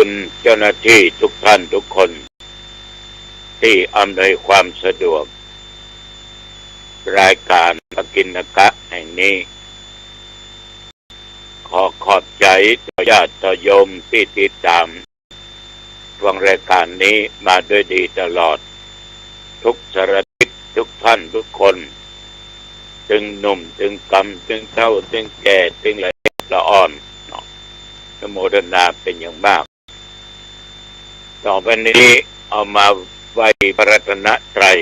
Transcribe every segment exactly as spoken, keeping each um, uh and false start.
คุณเจ้าหน้าที่ทุกท่านทุกคน ตี้อำนวยความสะดวกรายก๋านปกิณกะแห่งนี้ ขอขอบใจ๋ต่อญาติต่อโยมตี้ติดต๋ามฟังรายก๋านนี้มาด้วยดีตลอด ทุกสารทิศทุกท่านทุกคน ตึงหนุ่มตึงกำ ตึงเฒ่าตึงแก่ ตึงละเล็กละอ่อนเนาะ อนุโมทนาเป๋นอย่างมาก ต่อไปนี้เอามาไหว้พระรัตนตรัย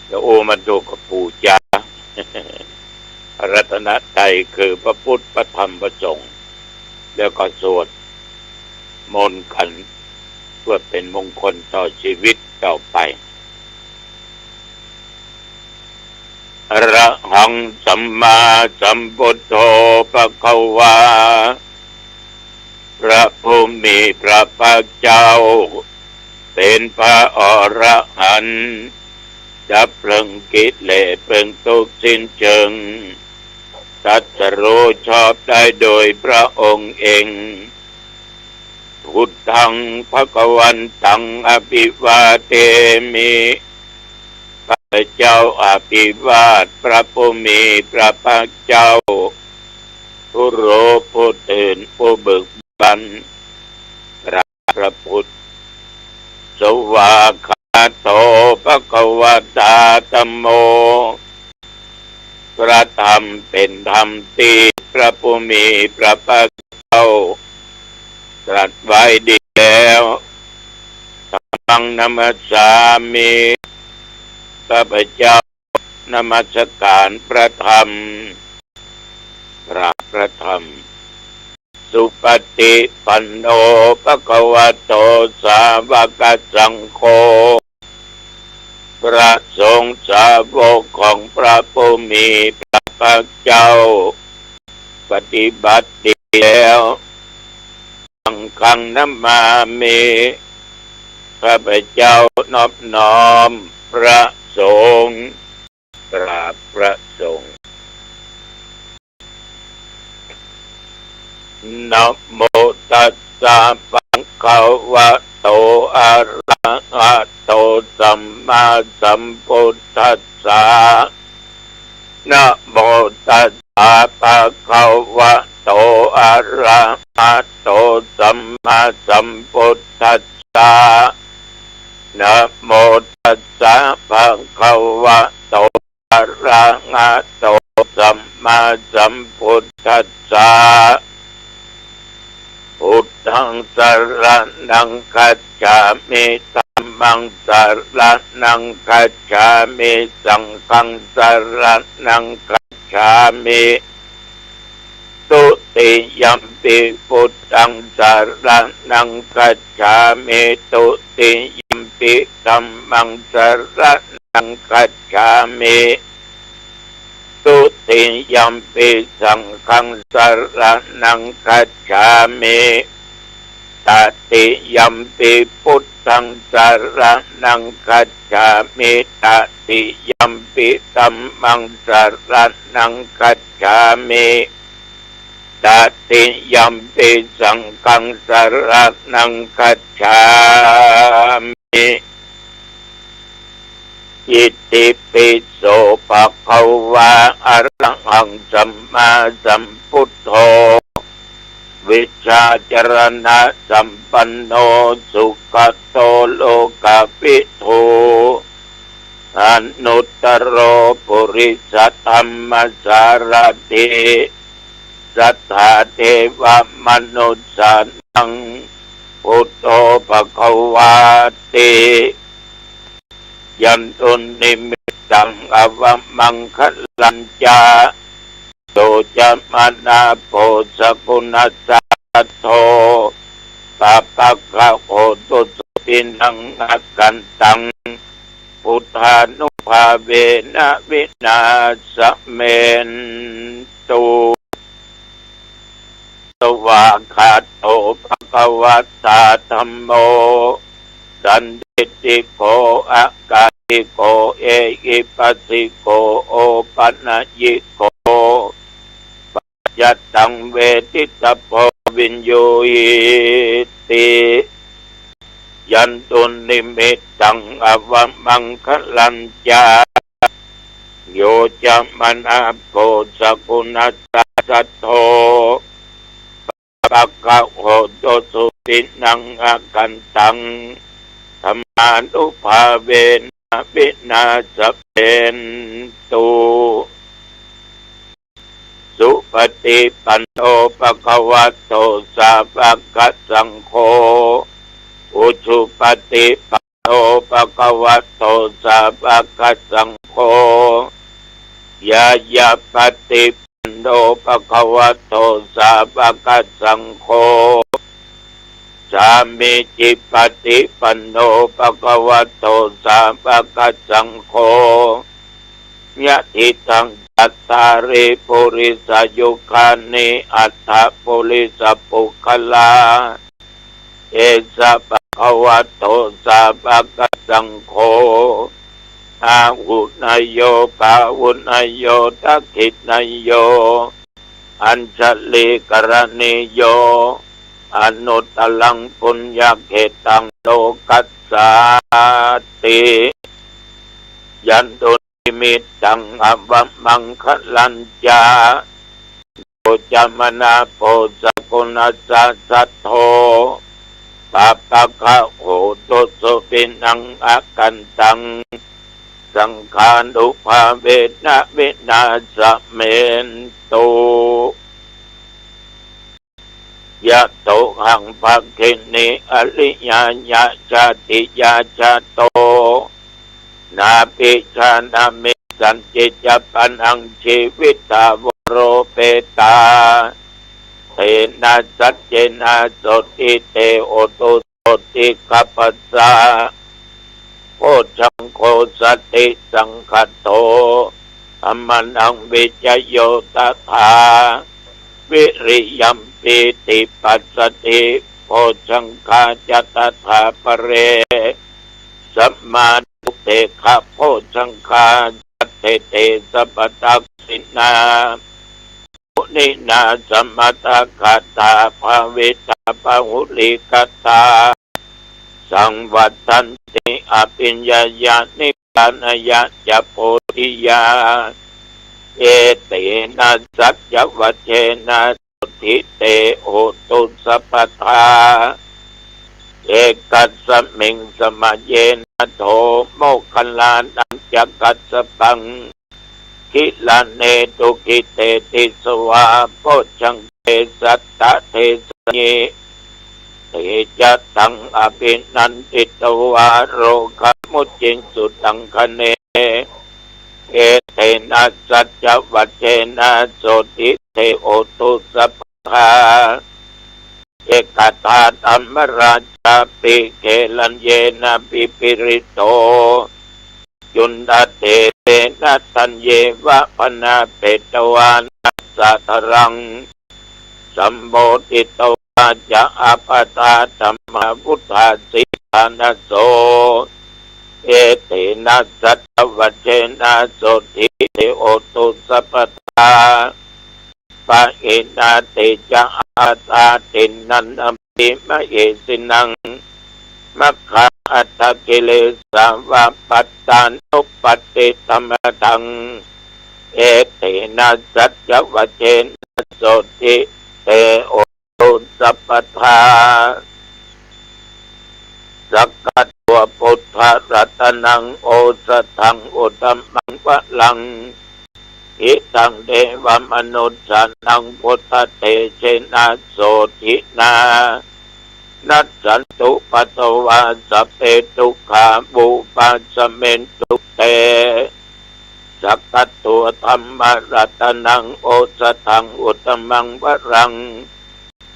แล้วโอ้มันถูกกับปู่จ๋า พระรัตนตรัยคือพระพุทธ พระธรรม พระสงฆ์ แล้วก็สวดมนต์กั๋น เพื่อเป๋นมงคลต่อชีวิตต่อไป อะระหังสัมมาสัมพุทโธภะคะวา พระผู้มีพระภาคเจ้า เป๋นพระอรหันต์ ดับเพลิงกิเลสเพลิงทุกข์สิ้นเชิง ตรัสรู้ชอบได้โดยพระองค์เอง พุทธังภะคะวันตังอะภิวาเทมิ ข้าพเจ้าอภิวาทพระผู้มีพระภาคเจ้า ผู้รู้ผู้ตื่นผู้เบิกบาน กราบพระพุทธ สวากขาโตภะคะวะตาธัมโม พระธรรมเป๋นธรรมตี้พระผู้มีพระภาคเจ้าตรัสไว้ดีแล้ว ธัมมังนะมัสสามิ ข้าพเจ้านมัสการพระธรรม กราบพระธรรม สุปฏิปันโนภะคะวะโตสาวกสังโฆ พระสงฆ์สาวกของพระผู้มีพระภาคเจ้า ปฏิบัติดีแล้ว สังฆังนะมามิ ข้าพเจ้านอบน้อมพระสงฆ์ กราบพระสงฆ์ นะโมตัสสะภะคะวะโต อะระหะโต สัมมาสัมพุทธัสสะ นะโมตัสสะภะคะวะโต อะระหะโต สัมมาสัมพุทธัสสะ นะโมตัสสะภะคะวะโต อะระหะโต สัมมาสัมพุทธัสสะ พุทธังสะระณังคัจฉามิ ธัมมังสะระณังคัจฉามิ สังฆังสะระณังคัจฉามิ ทุติยัมปิพุทธังสะระณังคัจฉามิ ทุติยัมปิธัมมังสะระณังคัจฉามิ ทุติยัมปิสังฆังสะระณังคัจฉามิ ตติยัมปิพุทธังสะระณังคัจฉามิ ตติยัมปิธัมมังสะระณังคัจฉามิ ตติยัมปิสังฆังสะระณังคัจฉามิ อิติปิโสภะคะวะ อะระหังสัมมาสัมพุทโธ วิชชาจารณะสัมปันโน สุขะโตโลกะวิทู อนุตตะโร ปุริสะธัมมะสารถิ สัทธาเทวะมนุสสานัง พุทโธภะคะวาติ ยันตุนนิมิตตัง อาวะมังคะลัญจะ โยจะมะนาโพ สะกุณัสสะ สะโท ปะปะกะโหตุ สุทินนัง อะกันตัง พุทธานุภาเวนะ วินาสะเมนตุ สวากขาโตภะคะวะตาธัมโม สันทิฏฐิโก อากาลิโก เอหิปัสสิโก โอปะนะยิโก ปัจจัตตังเวทิตะโพ viññūhīti. Yandunnimittaṃ avamaṅgalañca, yo cāmanāpo sakuṇassa saddo, pāpaggaho dussupinaṃ akantaṃ, dhammānubhāvena vināsamentu. Supaṭipanno bhagavato sāvakasaṅgho, ujupaṭipanno bhagavato sāvakasaṅgho, ñāyapaṭipanno bhagavato sāvakasaṅgho, sāmīcipaṭipanno bhagavato sāvakasaṅgho, yadidaṃ cattāri purisayugāni aṭṭha purisapuggalā, esa bhagavato sāvakasaṅgho, āhuneyyo pāhuneyyo dakkhiṇeyyo añjalikaraṇīyo anuttaraṃ puññakkhettaṃ lokassāti. Yandunnimittaṃ avamaṅgalañca, yo cāmanāpo sakuṇassa saddo, pāpaggaho dussupinaṃ akantaṃ, saṅghānubhāvena vināsamentu. Yatohaṃ bhagini ariyāya jātiyā jāto, nābhijānāmi sañcicca panaṃ jīvitā varopetā. Tena saccena sotthi te hotu sotthi gabbhassa. Bojjhaṅgo satisaṅkhāto dhammānaṃ vicayo tathā, viriyampīti passaddhi bojjhaṅgā ca tathāpare, sammānuppekkhabojjhaṅgā sattete sabbadassinā, muninā sammadakkhātā bhāvitā bahulīkatā, saṃvattanti abhiññāya nibbānāya ca bodhiyā. Etena saccavajjena sotthi te hotu sabbadā. Ekasmiṃ samaye nātho moggallānañca kassapaṃ, gilāne dukkhite disvā bojjhaṅge satta desayi. Te ca taṃ abhinanditvā rogā mucciṃsu taṅkhaṇe. Etena saccavajjena sotthi te hotu sabbadā. Ekadā dhammarājāpi gelaññenābhipīḷito, cundattherena taññeva bhaṇāpetvāna sādaraṃ, sammoditvā ca ābādhā tamhā vuṭṭhāsi ṭhānaso. Etena saccavajjena sotthi te hotu sabbadā. Pahīnā te ca ābādhā tiṇṇannampi mahesinaṃ, maggāhatthaṃ kilesā va pattānuppattidhammataṃ. Etena saccavajjena sotthi te hotu sabbadā. Sakkatvā buddharatanaṃ osathaṃ uttamaṃ varaṃ, hitaṃ devamanussānaṃ buddhatejena sotthinā, nassantūpaddavā sabbe dukkhā vūpasamentu te. Sakkatvā dhammaratanaṃ osathaṃ uttamaṃ varaṃ,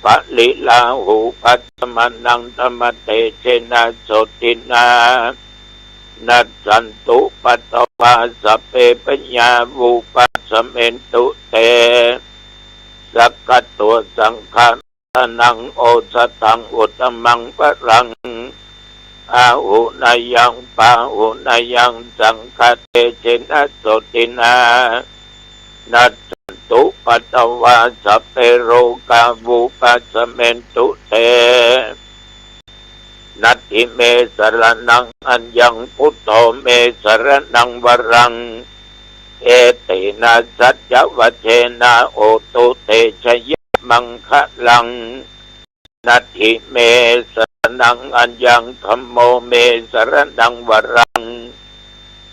pariḷāhūpasamanaṃ dhammatejena sotthinā, nassantūpaddavā sabbe bhayā vūpasamentu te. Sakkatvā saṅgharatanaṃ osathaṃ uttamaṃ varaṃ, āhuneyyaṃ pāhuneyyaṃ saṅghatejena sotthinā, Nassantupaddavā sabbe rogā vūpasamentu te. Natthi me saraṇaṃ aññaṃ, buddho me saraṇaṃ varaṃ, etena saccavajjena hotu te jayamaṅgalaṃ. Natthi me saraṇaṃ aññaṃ, dhammo me saraṇaṃ varaṃ,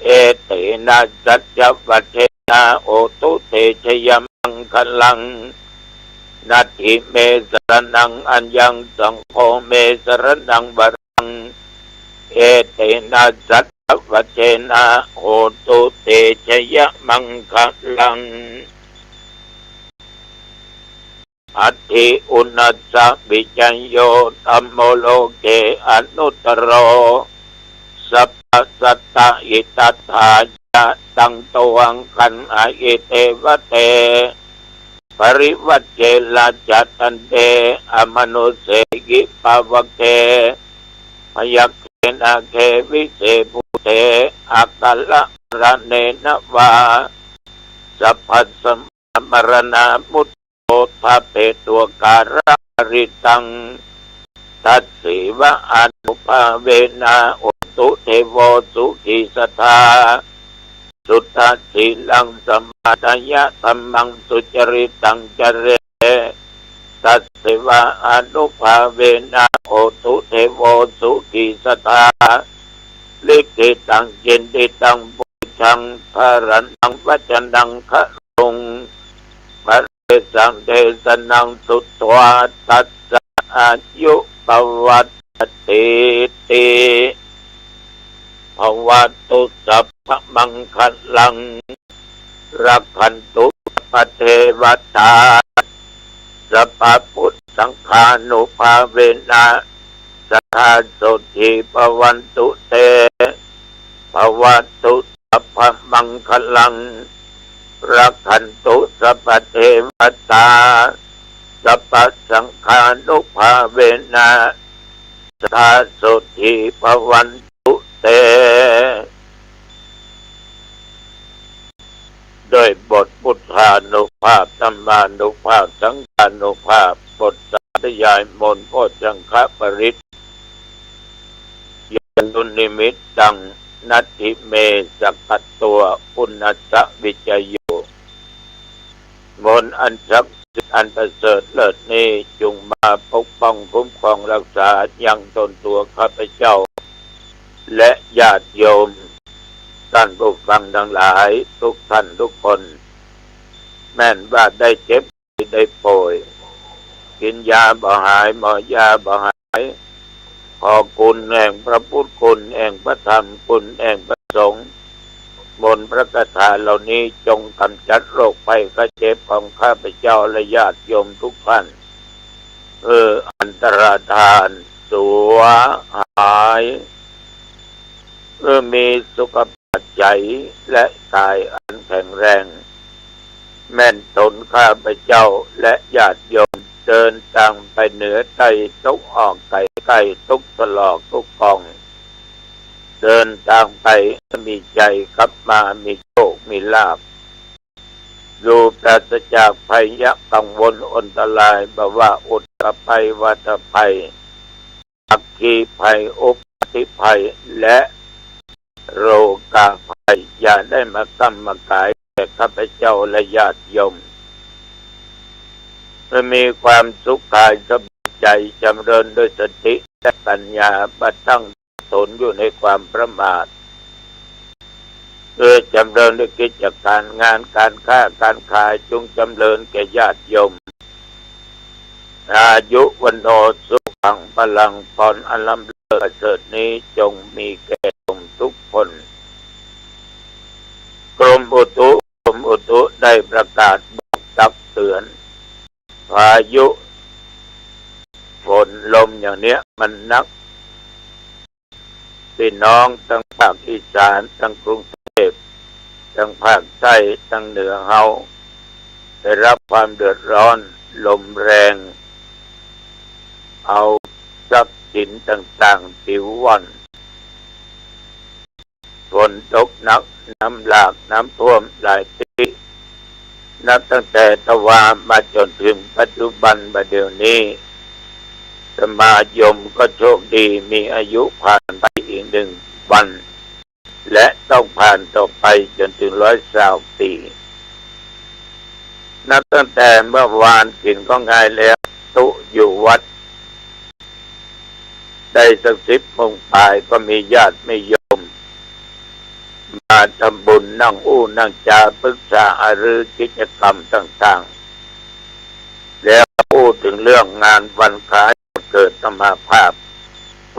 etena saccavajjena hotu te jayamaṅgalaṃ. Natthi me saraṇaṃ aññaṃ, saṅgho me saraṇaṃ varaṃ, etena saccavajjena hotu te jayamaṅgalaṃ. Atthi uṇhissa vijayo dhammo loke anuttaro, sabbasattahitatthāya taṃ tvaṃ gaṇhāhi devate. Parivaje rājadaṇḍe amanussehi pāvake, byagghe nāge vise bhūte akamaraṇena vā, sabbasmā maraṇā mutto bhavetvākāramarittaṃ. Tasseva ānubhāvena hotu devo sukhī sadā. Suddhasīlaṃ samādāya dhammaṃ sucaritaṃ care, tasseva ānubhāvena hotu devo sukhī sadā. Likkhitaṃ cintitaṃ pūjaṃ dhāraṇaṃ vacanaṃ garuṃ, paresaṃ desanaṃ sutvā tassa āyu pavaḍḍhatīti. Bhavatu sabbamaṅgalaṃ, rakkhantu sabbadevatā, sabbabuddhasaṅghānubhāvena sadā sotthī bhavantu te. Bhavatu sabbamaṅgalaṃ, rakkhantu sabbadevatā, sabbasaṅghānubhāvena sadā sotthī bhavantu te. ด้วยบทพุทธานุภาพ ธัมมานุภาพ สังฆานุภาพ บทสาธยายมนต์โพชฌังคปริตร Yānunimittam natthi me sakkatvā uṇhissa vijayo. มนต์อันศักดิ์สิทธิ์อันประเสริฐเลิศนี้ จงมาปกป้องคุ้มครองรักษายังตนตัวข้าพเจ้า และญาติโยม ท่านผู้ฟังทั้งหลายทุกท่านทุกคน แม่นว่าได้เจ็บได้ป่วย กินยาบ่หาย หมอยาบ่หาย ขอคุณแห่งพระพุทธคุณ แห่งพระธรรมคุณ แห่งพระสงฆ์ มนต์พระคาถาเหล่านี้จงกำจัดโรคภัยไข้เจ็บของข้าพเจ้าและญาติโยมทุกท่าน เออ อันตรธาน สัวหาย เออ มีสุขภาพใจและกายอันแข็งแรง แม่นตนข้าพเจ้าและญาติโยม เดินตางไปเหนือใต้ตะวันออกใต้ใกล้ ทุกตรอกทุกกอง เดินตางไปมีชัยกลับมามีโชคมีลาภ อยู่ปราศจากภัยกังวลอันตราย บ่ว่าอุทกภัย วาตภัย อัคคีภัย อุปัฏฐิภัย และโรคาภัย อย่าได้มาก้ำมากายแก่ข้าพเจ้าและญาติโยม ให้มีความสุขกายสบายใจ จำเริญด้วยสติและปัญญา บ่ตั้งตนอยู่ในความประมาท เออ จำเริญด้วยกิจการงาน การค้าการขาย จงจำเริญแก่ญาติโยม อายุ วัณโณ สุขัง พลัง พรอันล้ำเลิศประเสริฐนี้ จงมีแก่โยมทุกคน กรมอุตุ กรมอุตุได้ประกาศบอกตักเตือน พายุ ฝน ลมอย่างเนี้ยมันหนัก พี่น้องตังภาคอีสาน ตังกรุงเทพฯ ตังภาคใต้ ตังเหนือเฮา ได้รับความเดือดร้อน ลมแรง เอาทรัพย์สินต่างๆ ปิวว่อน ฝนตกหนัก น้ำหลาก น้ำท่วมหลายตี้ นับตั้งแต่ตะวามาจ๋นเถิงปัจจุบันบ่าเดี่ยวนี้ อาตมาโยมก็โชคดีมีอายุผ่านไปอีกหนึ่งวัน และต้องผ่านต่อไปจ๋นเถิงร้อยซาวปี๋ นับตั้งแต่เมื่อวานกิ๋นข้าวงายแล้ว ตุ๊อยู่วัด ได้สักสิบโมงปายก็มีญาติมีโยม มาทำบุญนั่งอู้นั่งจาปรึกษาหารือกิจกรรมต่างๆ แล้วอู้เถิงเรื่องงานวันคล้ายวันเกิดอาตมาภาพ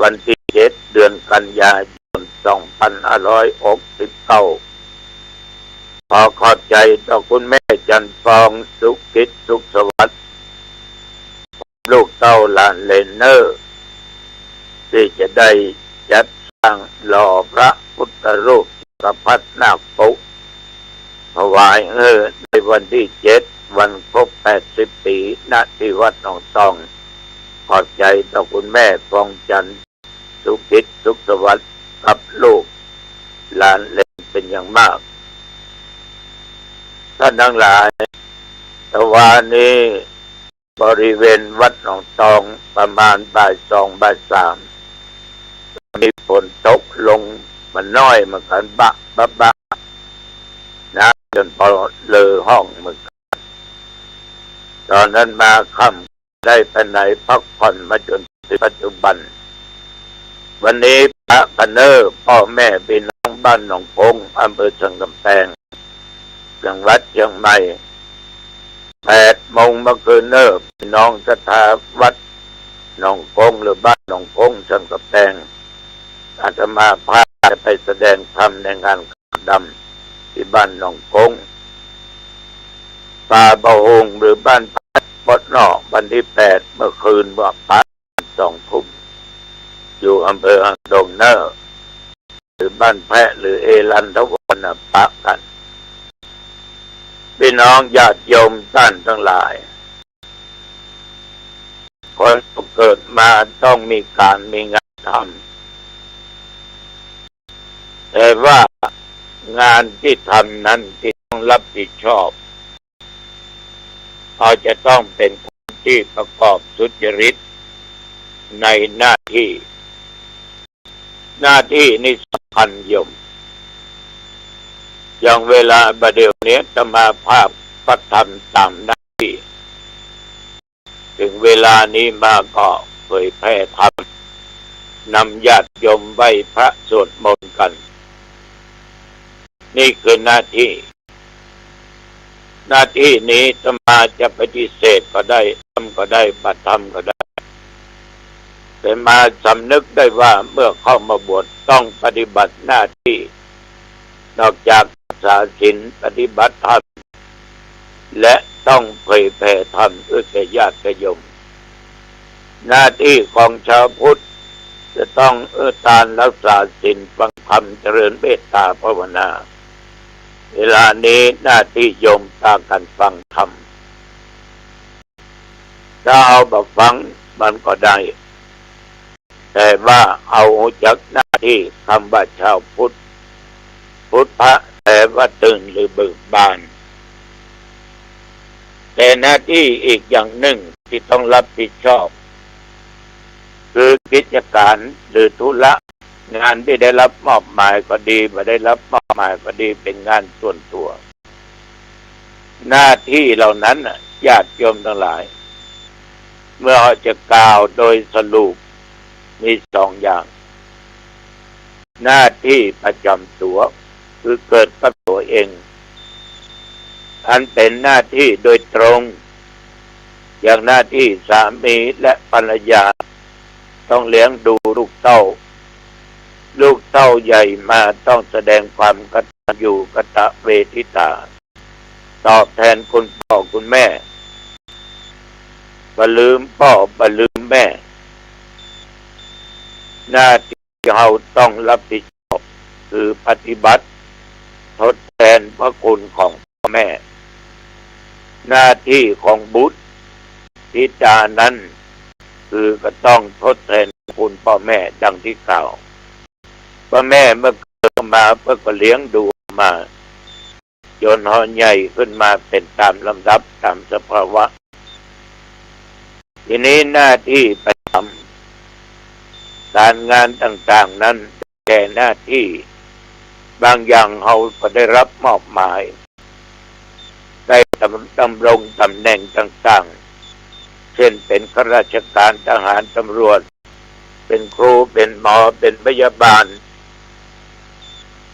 วันตี้เจ็ด เดือนกันยายน สองปันห้าร้อยหกสิบเก้า ขอขอบใจ๋ต่อคุณแม่จันทร์ฟอง สุขจิต สุขสวัสดิ์ ลูกเต้าหลานเหลนเน่อ ตี้จะได้จัดสร้างหล่อพระพุทธรูปจักรพรรดินาคปกถวายหื้อในวันตี้เจ็ด วันครบแปดสิบปี๋ ณ ตี้วัดหนองตอง ขอบใจ๋ต่อคุณแม่ฟองจันทร์ สุขจิต สุขสวัสดิ์ กับลูกหลานเหลนเป๋นอย่างมาก ต้านตังหลาย ตะวานี้ บริเวณวัดหนองตองประมาณบ่ายสองบ่ายสาม มีฝนตกลงมาน้อยเหมือนกั๋น บะบะบะ น้ำจ๋นปอเลอห้องเหมือนกั๋น ต๋อนนั้นมาค่ำ ได้ไปไหนพักผ่อนมาจ๋นเถิงปัจจุบัน วันนี้ปะกั๋นเน่อ ป้อแม่ปี้น้องบ้านหนองก๊ง อำเภอสันก๋ำแปง จังหวัดเจียงใหม่ แปดโมงเมื่อคืนเน่อ ปี้น้องศรัทธาวัดหนองก๊ง หรือบ้านหนองก๊ง สันก๋ำแปง อาตมาภาพจะไปแสดงธรรมในงานขาวดำตี้บ้านหนองก๊ง ป่าบ่าโฮง หรือบ้านแพะ ปดนอก วันตี้แปด เมื่อคืนว่าปะสองทุ่ม อยู่อำเภอหางดงเน่อ หรือบ้านแพะ หรือเอรัญถาวรน่ะ ปะกั๋น ปี้น้องญาติโยมต้านตังหลาย คนเกิดมาต้องมีก๋านมีงานทำ แต่ว่างานตี้ทำนั้นตี้ต้องรับผิดชอบ เฮาจะต้องเป๋นคนตี้ประกอบสุจริตในหน้าตี้ หน้าตี้นี้สำคัญโยม อย่างเวลาบ่าเดี่ยวนี้อาตมาภาพก็ทำต๋ามหน้าตี้ เถิงเวลานี้มาก็เผยแผ่ธรรม นำญาติโยมไหว้พระสวดมนต์กั๋น นี่คือหน้าตี้ หน้าตี้นี้อาตมาจะปฏิเสธก็ได้ ทำก็ได้ บ่ทำก็ได้ แต่อาตมาสำนึกได้ว่าเมื่อเข้ามาบวชต้องปฏิบัติหน้าตี้ นอกจากรักษาศีลปฏิบัติธรรม และต้องเผยแผ่ธรรมหื้อแก่ญาติโยม หน้าตี้ของชาวพุทธจะต้องหื้อตานรักษาศีลฟังธรรมเจริญเมตตาภาวนา เวลานี้หน้าตี้โยมปากั๋นฟังธรรม ถ้าเฮาบ่ฟังมันก็ได้ แต่ว่าเฮาฮู้จักหน้าตี้ กำว่าชาวพุทธ พุทธะแปลว่าตื่นหรือเบิกบาน แต่หน้าตี้อีกอย่างนึ่งตี้ต้องรับผิดชอบ คือกิจก๋านหรือธุระ งานตี้ได้รับมอบหมายก็ดี บ่ได้รับมอบหมายก็ดี เป๋นงานส่วนตั๋ว หน้าตี้เหล่านั้นน่ะ ญาติโยมตังหลาย เมื่อเฮาจะกล่าวโดยสรุป มีสองอย่าง หน้าตี้ประจ๋ำตั๋ว คือเกิดกับตั๋วเอง อันเป๋นหน้าตี้โดยตรง อย่างหน้าตี้สามีและภรรยา ต้องเลี้ยงดูลูกเต้า ลูกเต้าใหญ่มาต้องแสดงความกตัญญูกตเวทิตา ตอบแทนคุณป้อคุณแม่ บ่ลืมป้อบ่ลืมแม่ หน้าตี้เฮาต้องรับผิดชอบ คือปฏิบัติทดแทนพระคุณของพ่อแม่ หน้าตี้ของบุตรธิดานั้น คือก็ต้องทดแทนพระคุณพ่อแม่ดังตี้กล่าว พ่อแม่เมื่อเกิดมาเปิ้นก็เลี้ยงดูมา จนเฮาใหญ่ขึ้นมาเป๋นต๋ามลำดับต๋ามสภาวะ ทีนี้หน้าตี้ประจ๋ำก๋านงานต่างๆ นั้น แก่หน้าตี้ บางอย่างเฮาก็ได้ฮับมอบหมาย ได้ดำ ดำรงต๋ำแหน่งต่างๆ เช่น เป๋นข้าราชก๋าน ทหาร ตำรวจ เป๋นครู เป๋นหมอ เป๋นพยาบาล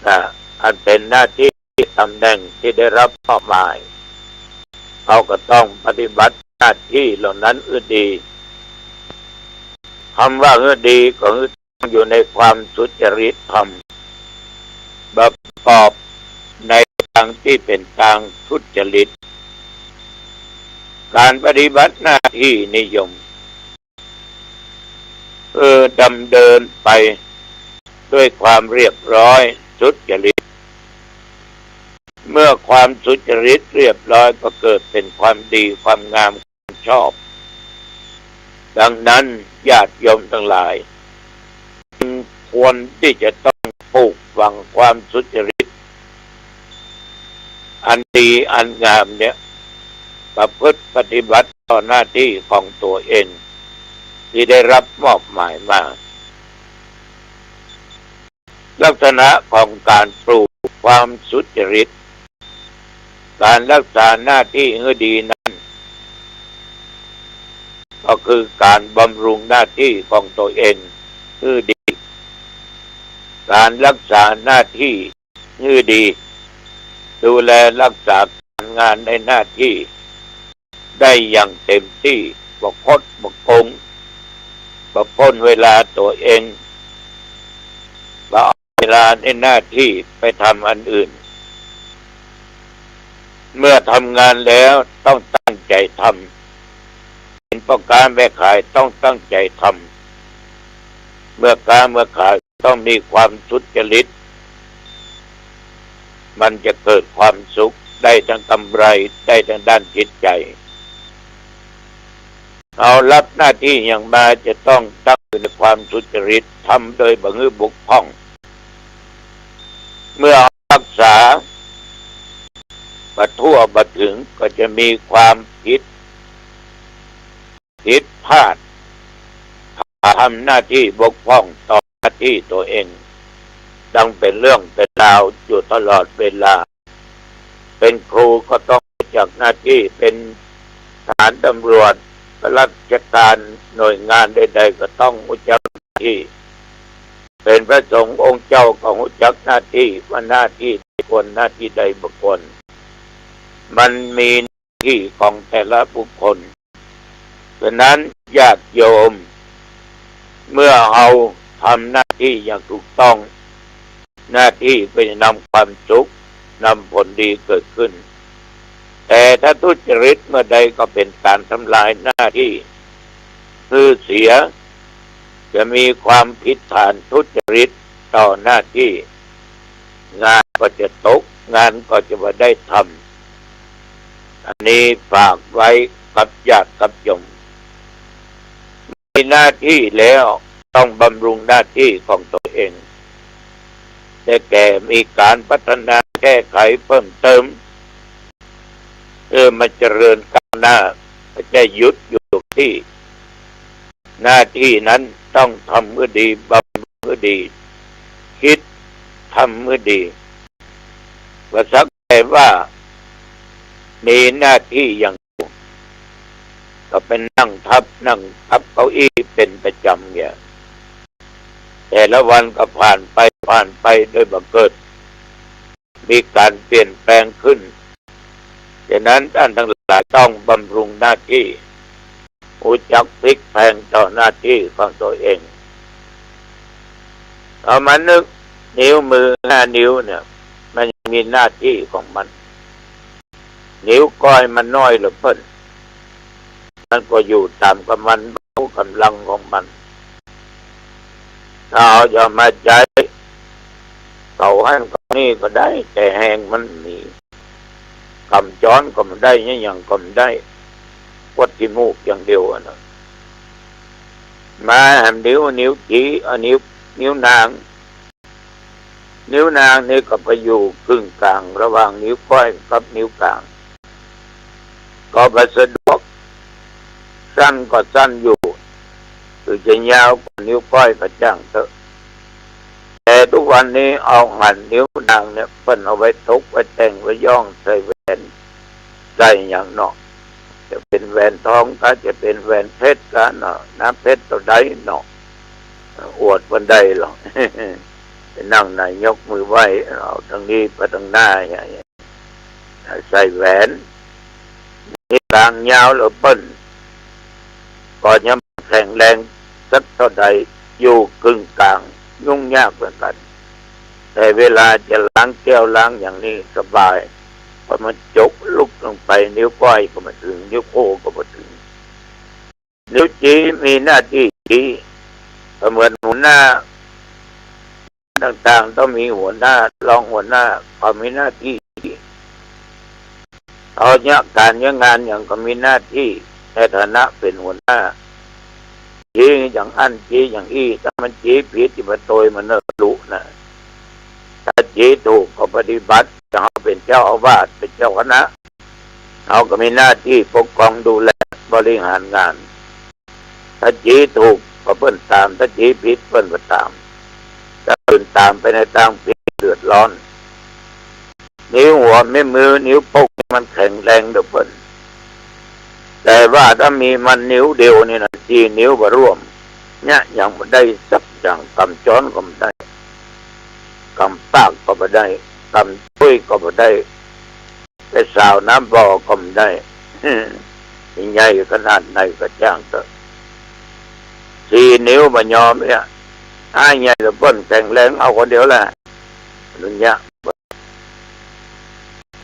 นะ อันเป๋นหน้าตี้ ต๋ำแหน่งตี้ได้ฮับมอบหมาย เฮาก็ต้องปฏิบัติหน้าตี้เหล่านั้นหื้อดี กำว่าหื้อดีก็หื้อ อยู่ในความสุจริตธรรม บ่ประกอบในตางตี้เป๋นตางทุจริต ก๋านปฏิบัติหน้าตี้นิยม เออ ดำเนินไปด้วยความเรียบร้อยสุจริต เมื่อความสุจริตเรียบร้อยก็เกิดเป๋นความดีความงาม ชอบ ดังนั้นญาติโยมตังหลาย จึงควรตี้จะต้องปลูกฝังความสุจริต อันดีอันงามเนี่ย ประพฤติปฏิบัติต่อหน้าตี้ของตั๋วเอง ตี้ได้ฮับมอบหมายมา ลักษณะของก๋านปลูกความสุจริต ก๋านฮักษาหน้าตี้หื้อดีนั้น ก็คือก๋านบำรุงหน้าตี้ของตั๋วเองหื้อดี ก๋านฮักษาหน้าตี้หื้อดี ดูแลฮักษาก๋านงานในหน้าตี้ ได้อย่างเต๋มตี้ บ่คดบ่โก๋ง บ่ป้นเวลาตั๋วเอง บ่เอาเวลาในหน้าตี้ไปทำอันอื่น เมื่อทำงานแล้วต้องตั้งใจ๋ทำ เป๋นป้อก๊าแม่ขายต้องตั้งใจ๋ทำ เมื่อก๊าเมื่อขาย ต้องมีความสุจริต มันจะเกิดความสุข ได้ตึงก๋ำไร ได้ตึงด้านจิตใจ๋ เฮาฮับหน้าตี้หยังมาจะต้องตั้งอยู่ในความสุจริต ทำโดยบ่หื้อบกพร่อง เมื่อฮักษาบ่ทั่วบ่เถิงก็จะมีความผิด ผิดพลาด ทำหน้าตี้บกพร่องต่อหน้าตี้ตั๋วเอง ดังเป๋นเรื่องเป๋นราวอยู่ตลอดเวลา เป๋นครูก็ต้องฮู้จักหน้าตี้ เป๋นทหารตำรวจ ข้าราชก๋านหน่วยงานใดๆ ก็ต้องฮู้จักหน้าตี้ เป๋นพระสงฆ์องค์เจ้าก็ฮู้จักหน้าตี้ ว่าหน้าตี้ใดควร หน้าตี้ใดบ่ควร มันมี ตี้ของแต่ละบุคคล ฉะนั้นญาติโยม เมื่อเฮาทำหน้าตี้อย่างถูกต้อง หน้าตี้ก็จะนำความสุข นำผลดีเกิดขึ้น แต่ถ้าทุจริตเมื่อใดก็เป๋นก๋านทำลายหน้าตี้หื้อเสีย จะมีความผิดฐานทุจริตต่อหน้าตี้ งานก็จะตก งานก็จะบ่ได้ทำ อันนี้ฝากไว้กับญาติกับโยม มีหน้าตี้แล้วต้องบำรุงหน้าตี้ของตั๋วเอง ได้แก่มีก๋านพัฒนาแก้ไขเพิ่มเติม เออ มันเจริญก้าวหน้า บ่ใจ้หยุดอยู่ตี้ หน้าตี้นั้นต้องทำหื้อดี บำรุงหื้อดี กึ๊ดทำหื้อดี บ่สักแต่ว่ามีหน้าตี้อย่างเดียว ก็ไปนั่งทับ นั่งทับเก้าอี้เป๋นประจ๋ำเนี่ย แต่ละวันก็ผ่านไป ผ่านไปโดยบ่เกิด มีก๋านเปลี่ยนแปลงขึ้น ฉะนั้นต้านตังหลายต้องบำรุงหน้าตี้ ฮู้จักพลิกแพลงต่อหน้าตี้ของตั๋วเอง เอามานึก นิ้วมือห้านิ้วเนี่ย มันมีหน้าตี้ของมัน นิ้วก้อยมันน้อยเหลือเปิ้น มันก็อยู่ต๋ามก๋ำมัน เบาก๋ำลังของมัน ถ้าเฮาจะมาใจ๊ เก๋าหั้นเก๋านี่ก็ได้ แต่แฮงมันบ่มี ก๋ำจ๊อนก็บ่ได้ หยังก็บ่ได้ กวดขี้มูกอย่างเดียวอะนะ มาแหมนิ้ว นิ้วจี๋ เอานิ้ว นิ้วนาง นิ้วนางนี่ก็ไปอยู่กึ่งกลางระหว่างนิ้วก้อยกับนิ้วกลาง ก็บ่สะดวก สั้นก็สั้นอยู่ คือจะยาวกว่านิ้วก้อยก็จ้างเต๊อะ แต่ทุกวันนี้เอาหันนิ้วนางเนี่ยเปิ้นเอาไว้ตกไว้แต่งไว้ย้องใส่แหวน ใส่หยังเนาะ จะเป๋นแหวนทองกา จะเป๋นแหวนเพชรกาเนาะ หนาเพชรเต้าใดเนาะ อวดเปิ้นได้หรอก ไปนั่งไหนยกมือไหว้ เอาตางนี้ไปตางหน้า ใส่แหวน นี่กลางยาวแล้วเปิ้น ก็ยังแข็งแรงสักเต้าใด อยู่กึ่งกลาง ยุ่งยากเหมือนกั๋น แต่เวลาจะล้างแก้วล้างหยังนี่สบาย เพราะมันจกลุกลงไป นิ้วก้อยก็บ่เถิง นิ้วโป้งก็บ่เถิง นิ้วจี๊มีหน้าตี้จี๊ ก็เหมือนหัวหน้า ต่างๆ ต้องมีหัวหน้า รองหัวหน้า เขามีหน้าตี้ เขาเยียะก๋านเยียะงานหยัง เขามีหน้าตี้ในฐานะเป๋นหัวหน้า จี๊อย่างอั้น จี๊อย่างอี้ ถ้ามันจี๊ผิด จะมาโตยมันเนอะลุนะ ถ้าจี๊ถูกก็ปฏิบัติ อย่างเฮาเป๋นเจ้าอาวาส เป๋นเจ้าคณะ เฮาก็มีหน้าตี้ปกครองดูแลบริหารงาน ถ้าจี๊ถูกก็เปิ้นต๋าม ถ้าจี๊ผิดเปิ้นก็ต๋าม ถ้าเปิ้นต๋ามไปในตางผิดเดือดร้อน นิ้วหัวแม่มือ นิ้วโป้งมันแข็งแรงเด้อเปิ้น แต่ว่าถ้ามีมันนิ้วเดียวนี่นะ สี่นิ้วบ่ร่วม เยียะหยังบ่ได้สักอย่าง กำจ๊อนก็บ่ได้ กำปากก็บ่ได้ กำถ้วยก็บ่ได้ ไปสาวน้ำบ่อก็บ่ได้ ใหญ่ขนาดไหนก็จ้างเต๊อะ สี่นิ้วบ่ยอมเนี่ย อ้ายใหญ่เด้อเปิ้น แข็งแรงเอาคนเดียวแหละ อันเนี้ย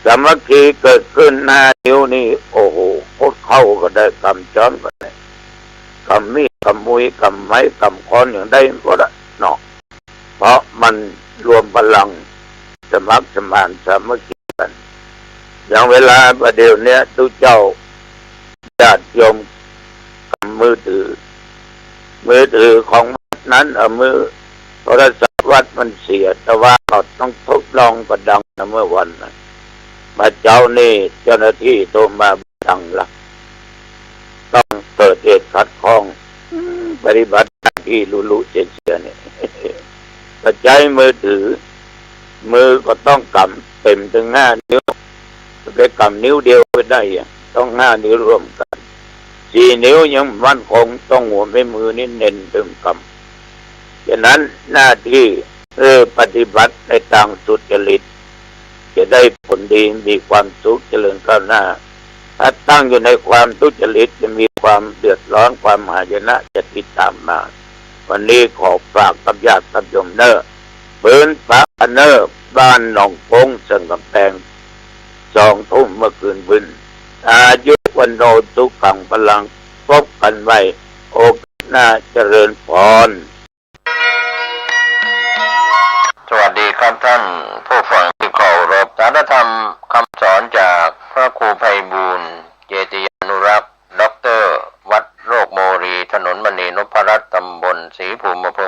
สามัคคีเกิดขึ้น ห้านิ้วนี่ โอ้โห โคตรเข้าก็ได้ กำจ๊อนก็ได้ กำมีด กำมุย กำไม้ กำค้อน หยังได้หมดอะเนาะ เพราะมันรวมพลัง สมัครสมานสามัคคีกั๋น อย่างเวลาประเดี๋ยวเนี้ย ตุ๊เจ้า ญาติโยมกำมือถือ มือถือของวัดนั้น เออ มือ โทรศัพท์วัดมันเสีย แต่ว่าก็ต้องทดลองก็ดังนะเมื่อวันนะ บ่าเจ๊านี่เจ้าหน้าตี้โทรมา ดังละ ต้องเกิดเหตุขัดข้อง อืม ปฏิบัติหน้าตี้ลุๆเสียๆ เนี่ย ก็ใจ๊มือถือ มือก็ต้องกำเต็มตึงห้านิ้ว ไปกำนิ้วเดียวไม่ได้อะ ต้องห้านิ้วร่วมกั๋น สี่นิ้วยังมั่นคง ต้องหัวแม่มือนี่แน่นตึงกำ ฉะนั้นหน้าตี้ เออ ปฏิบัติในตางสุจริต จะได้ผลดี มีความสุข เจริญก้าวหน้า ถ้าตั้งอยู่ในความทุจริต จะมีความเดือดร้อน ความหายนะจะติดต๋ามมา วันนี้ขอฝากกับญาติกับโยมเน่อ ปื๊ดปากั๋นเน่อ บ้านหนองโก๊ง เซิงกำแพง สองทุ่มเมื่อคืนวื้น อายุวัณโณ สุขัง พลัง พบกั๋นใหม่โอกาสหน้า เจริญพร สวัสดีครับท่านผู้ฟังที่เคารพ สารธรรมคำสอนจากพระครูไพบูลย์ เจติยานุรักษ์ ด็อกเตอร์ วัดโรกโมรี ถนนมณีนพรัตน์ ตำบลศรีภูมิ อำเภอ